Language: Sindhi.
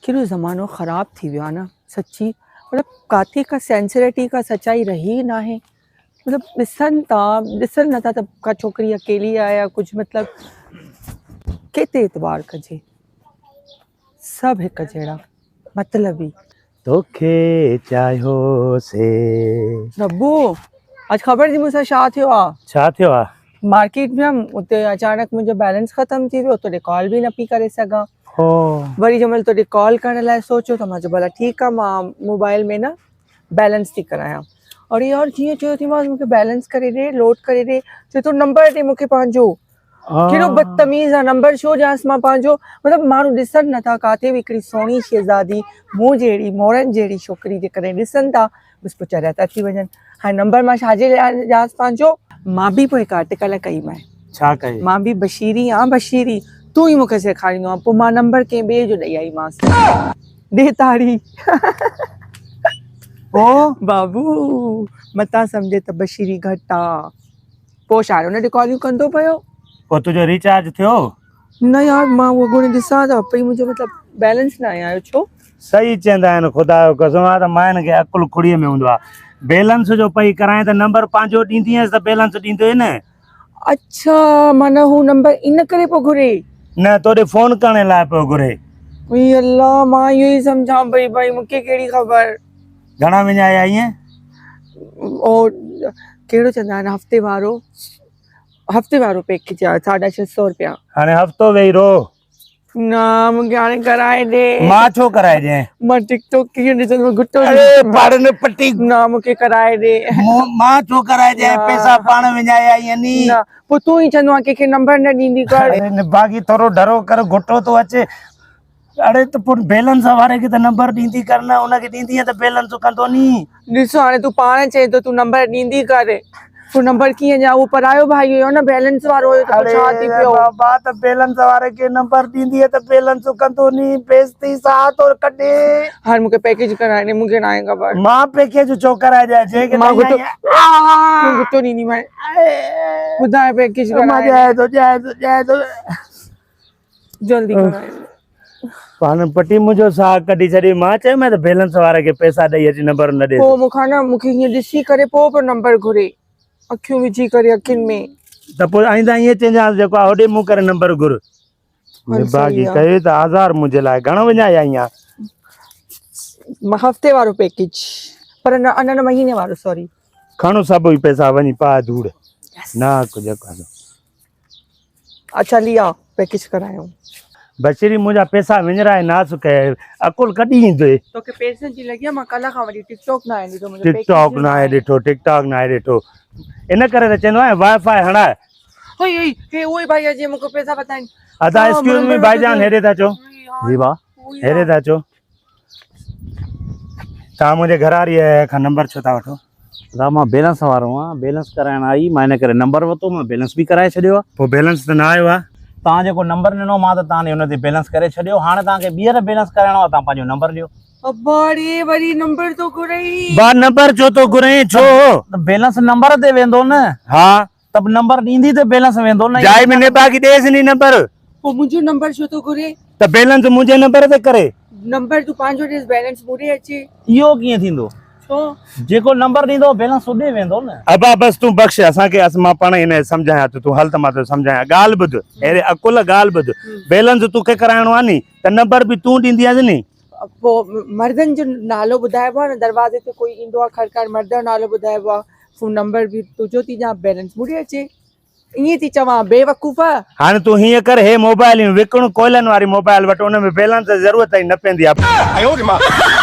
ڪيڏو زمانو خراب ٿي ويو آهي نه سچي مطلب ڪاٿي ڪا سينسرٽي ڪا سچائي رهي ئي ناهي مطلب ڏسن ٿا ڏسن نٿا ته ڪا ڇوڪري اڪيلي آهي يا ڪجهه مطلب ڪنهن تي اعتبار ڪجي سڀ هڪ جهڙا مطلبي. توکي چاهيوسي. ربو اڄ خبر ٿي مون سان ڇا ٿيو آ. ڇا ٿيو آ؟ مارڪيٽ ۾ ويم اتي اچانڪ منهنجو بيلنس ختم ٿي ويو توڏي ڪال به نه پئي ڪري سگهان. هو. وري جنهن مهل توڏي ڪال ڪرڻ لاء سوچيو ته مان چيو ڀلا ٺيڪ آ مان موبائل ۾ نه بيلنس ٿي ڪرايان. اڙي يار جيئن چيو ٿي مانس مونکي بيلنس ڪري ڏي لوڊ ڪري ڏي چئي ٿو نمبر ڏي مونکي پنهنجو. ڪهڙو بدتميز آ نمبر ڇو ڏيانس مان پنهنجو مطلب ماڻهو ڏسن نٿا ڪاٿي به هڪڙي سهڻي شهزادي مون جهڙي مورن جهڙي ڇوڪري جيڪڏهن ڏسن ٿا بس پوء چريا ٿا ٿي وڃن هاڻي نمبر مان ڇا جي لاء ڏيانس پنهنجو مان به پوء هڪ اٽڪل ڪئي مانء ڇا ڪئي؟ مان به بشيري آن بشيري تون ئي مونکي سيکاريندو آن پوء مان نمبر ڪنهن ٻئي جو ڏئي آئي مانس ڏي تاڙي پوء؟ بابو متان سمجهي ته بشيري گهٽ آ. پوء ڇا ان ڏي ڪاليون ڪندو پيو. پوء تنهنجو ريچارج ٿيو؟ نه يار مان اهو اڳوڻي ڏسان ته پئي منهنجو مطلب بيلنس ناهي آيو ڇو؟ صحيح چوندا آهن خدا جو قسم آ ته ماين کي عقل کڙيء ۾ هوندو آ بيلنس جو پئي ڪرائين ته نمبر پنهنجو ڏيندينس ته بيلنس ڏيندوئي نه. اڇا معنيٰ هو نمبر ان ڪري پيو گهري. نه توڏي فون ڪرڻ لاء پيو گهري. اي الله مان اهو ئي سمجهان پئي ڀائي مونکي ڪهڙي خبر. گهڻا وڃايا ائين؟ او ڪهڙو چوندا آهن هفتي وارو هفتي وارو پيڪيج آهي ساڍا ڇهه سو روپيا. هاڻي هفتو ويهي رو. نه مونکي هاڻي ڪرائي ڏي. مان ڇو ڪرائي ڏيان؟ مان ٽڪ ٽاڪ ڪيئن ڏسندس گهٽو اڙي پاڙن پٽي. نه مونکي ڪرائي ڏي. مان ڇو ڪرائي ڏيان پيسا پاڻ وڃايا ائين ني. نه پوء تون ئي چوندو آهين ڪنهن کي نمبر نه ڏيندي ڪر. اڙي نڀاڳي ٿورو ڍرو ڪر گهٽو ٿو اچي. اڙي ته پوء بيلنس واري کي ته نمبر ڏيندي ڪر نه ان کي ڏيندينء ته بيلنس ڪندو ني. ڏس هاڻي تون پاڻ چئين ٿو تون نمبر ڏيندي ڪر پوء نمبر ڪيئن ڏيان اهو پرايو ڀائي هيو نه بيلنس وارو هيو ته پوء ڇا ٿي اڙي پيو. بابا ته بيلنس واري کي نمبر ڏيندينء ته بيلنس ڪندو ني بيعزتي ساهه ٿو ڪڍي. هاڻي مون کي پيڪيج ڪرائي ڏي مون کي ناهي خبر. مان پيڪيج ڇو ڪرائي ڏيان جنهن کي مان ڏئي گهٽو آئي آهيان. گهٽو ڏينديمانء ٻڌاء پيڪيج مان ڪرائي ڏي. ڄائي ٿو ڄائي ٿو ڄائي ٿو. جلدي ڪرائي. پاڻ پٽي منهنجو ساهه ڪڍي ڇڏي مان چيو مين ته بيلنس واري کي پئسا ڏئي اچ نمبر نه ڏي. پوء مون کان نه مون کي ائين ڏسي ڪري پوء پيو نمبر گهري اکيون وجهي ڪري اکين ۾. ته پوء آئنده ائين چئجانس جيڪو آ هوڏي منهن ڪري نمبر گهر. نڀاڳي ڪيو ته آزار منهنجي لاء گهڻو وڃائي آئي آن. هفتي وارو پيڪيج پر نه نه مهيني وارو سوري. کڻ سڀ ئي پئسا وڃي پاء ڌوڙ نه جيڪو آ سو. اڇا لي آ پيڪيج ڪرايون. بشيري منهنجا پيسا وڃرائي ناس ڪيا عقل ڪڏهن ايندوئي. توکي پيسن جي لڳي آ مان ڪلهه کان وٺي ٽڪ ٽاڪ ناهي ڏٺو منهنجو ٽڪ پيڪيج ٽاڪ ناهي ڏٺو ٽڪ ٽاڪ ناهي ڏٺو ان ڪري ته چوندو آهيان وائي فائي هڻاء. هئي هئي هي اهو ئي ڀائي آ جنهن مون کان پيسا ورتا آهن. ادا ايڪسڪيوز مي ڀائي جان هيڏي ٿا اچو. جي ڀاء. هيڏي ٿا اچو. توهان منهنجي گهر واريء کان نمبر ڇو ٿا وٺو؟ ادا مان بيلنس وارو آهيان، بيلنس ڪرائڻ آئي، مان ان ڪري نمبر ورتو، مان بيلنس به ڪرائي ڇڏيو آهي. پوء بيلنس ته نه آيو آهي. توهان جيڪو نمبر ڏنو مان ته توهان ڏي ان تي بيلنس ڪري ڇڏيو، هاڻي توهان کي ٻيهر بيلنس ڪرائڻو آهي توهان پنهنجو نمبر ڏيو. ابا ڙي وري نمبر ٿو گهرئي. با نمبر ڇو ٿو گهرئين ڇو؟ ته بيلنس نمبر تي ويندو نه. ها. ته به نمبر ڏيندي ته بيلنس ويندو نه. جاء ۾ نڀاڳي ڏيس ني نمبر. پوء منهنجو نمبر ڇو ٿو گهري؟ ته بيلنس منهنجي نمبر تي ڪري. نمبر تون پنهنجو ڏيس بيلنس مون ڏي اچي. اهو ڪيئن ٿيندو؟ ڇو؟ جيڪو نمبر ڏيندو بيلنس اوڏي ويندو نه. ابا بس تون بخش اسان کي اس مان پاڻ هن کي سمجهايان ٿو تون هل ته مان توکي سمجهايان ڳالهه ٻڌ اهڙي عقل ڳالهه ٻڌ بيلنس توکي ڪرائڻو آهي ني ته نمبر به تون ڏيندينس ني. پوء مردن جو نالو ٻڌائبو آهي نه دروازي تي ڪوئي ايندو آهي کڙڪائڻ مرد جو نالو ٻڌائبو آهي فون نمبر به تنهنجو ٿي ڏيان بيلنس مون ڏي اچي ائين ٿي چوان بيوقوف. هاڻي تون هيئن ڪر هي موبائل وڪڻ ڪوئلن واري موبائل وٺ ان ۾ بيلنس جي ضرورت ئي نه پوندي آهي.